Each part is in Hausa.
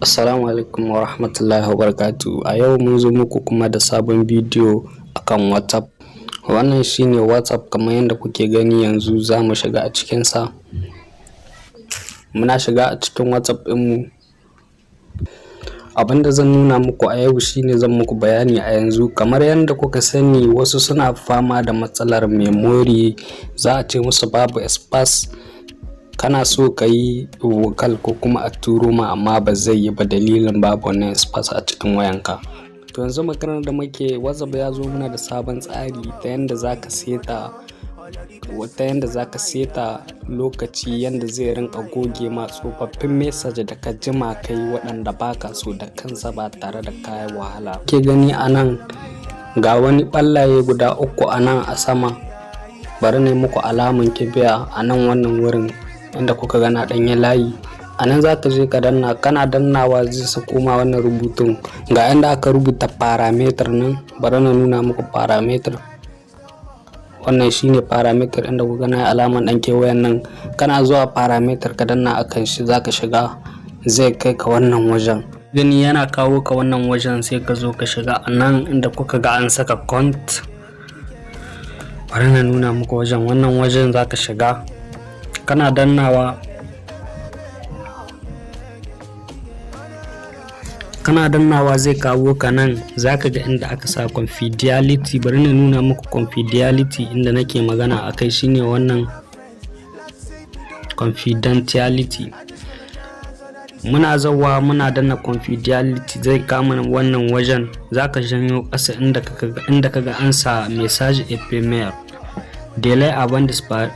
Assalamu alaikum wa rahmatullahi wa barakatuh. A yau mun zo muku kuma da sabon bidiyo akan WhatsApp. Wannan shine WhatsApp kamar yadda kuke gani. Yanzu za mu shiga a cikinsa. Muna shiga a cikin WhatsApp ɗinmu. Abin da zan nuna muku a yau shine zan muku bayani a yanzu. Kamar yadda kuka sani, wasu suna fama da matsalar memory, za a ce musu babu espace. Kana so ka yi vocal ko kuma a turo ma, amma ba zai yi ba, dalilin babu wannan espace a cikin wayanka. To, yanzu maganar da muke, WhatsApp ya zo mana da sabon tsari ta yanda za ka seta lokaci yanda zai rinka goge ma tsofaffin message da ka jima ka yi, waɗanda ba ka so, da kansa ba tare da ka yi wahala. Ke gani a nan, ga wani ɓallaye guda uku a nan a sama. Bari na yi muku alamun kibiya a nan. Wannan wurin inda kuka ga na ɗanyi layi, a nan za ka je ka danna. Kana dannawa zai sako ma wannan rubutun. Ga inda aka rubuta paramètres nan. Bari na nuna muku paramètres. Wannan shine paramètres inda kuka na alaman ɗan kewayen nan. Kana zuwa paramètres ka danna akan shi, za ka shiga, zai kai ka wannan wajen. Gani, yana kawo ka wannan wajen, sai ka zo ka shiga a nan inda kuka ga an saka compte. Bari na nuna muku wajen. Wannan wajen za ka shiga. Kana dannawa zai kawo ka nan. Za ka ga inda aka sa confidentiality. Bari na nuna muku confidentiality inda nake magana a kai, shine wannan confidentiality. Muna zauwa muna danna confidentiality, zai kama wannan wajen. Za ka janyo ƙasa inda kaga an sa message éphémère. Délai avant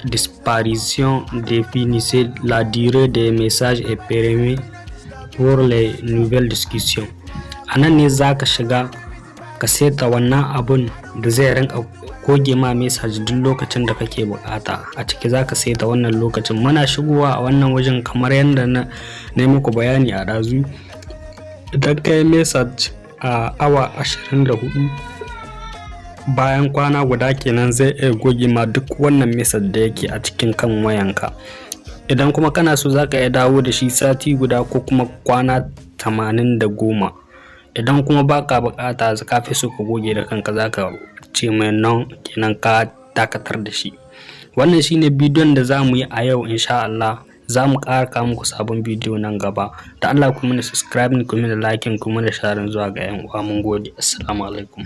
disparition: définissez la durée des messages éphémères pour les nouvelles discussions. A nan ne za ka shiga ka seta wannan abun da zai rinka goge ma message duk lokacin da kake bukata. A ciki za ka seta wannan lokacin. Muna shigowa a wannan wajen, kamar yadda na yi muku bayani a ɗazu, idan ka yi message a awa 24, bayan kwana guda kenan, zai iya goge ma duk wannan message da yake a cikin kan wayanka. Idan kuma kana so, za ka iya dawo da shi sati guda ko kuma kwana 80. Idan kuma baka bukata, ka fi so ka goge da kanka, za ka ce mai non, kenan ka dakatar da shi. Wannan shine bidiyon da za mu yi a yau. Insha Allah za mu ƙara kawo muku sabon bidiyo nan gaba. Da Allah ku mana subscribe, ku mana like, ku mana sharing zuwa ga 'yan uwa. Mun gode. Assalamu alaikum.